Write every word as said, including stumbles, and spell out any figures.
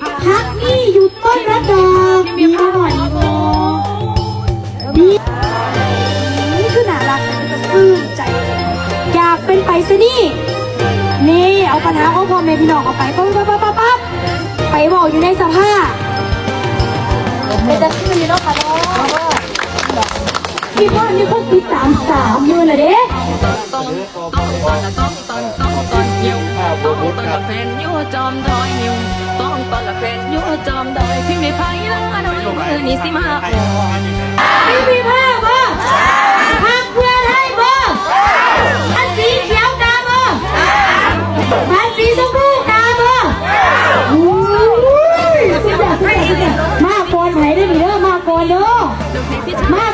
พักนี่อยู่ต้นรักดอกมีมาหน่อยโมดีนี่คือน่ารักเป็นกระซื่นใจ อยากเป็นไปซะนี่ นี่เอาปัญหาของพ่อแม่พี่น้องออกไปปั๊บปั๊บปั๊บปั๊บไปบอกอยู่ในสภาเป็นจะซื่อเนาะค่ะเนาะพี่พ่อนี่พวกติดตามสามหมื่นละเด้ ต้องต้องต้องต้องต้องต้องต้องหิวต้องต้องกับแฟนอยู่จอมดอยหิวต้องต้องกับแฟนอยู่จอมดอยพี่ไม่พายลังมาดอยมือนี่สิมาโอ้ พี่มีผ้าบ่พักเพื่อไทยบ่อันสีเขียวกาบ่อันสีชมพูกาบ่อุ้ยสุดยอดสุดยอดสุดยอดมาก่อนไหนได้หนิเด้อมาก่อนเด้อมา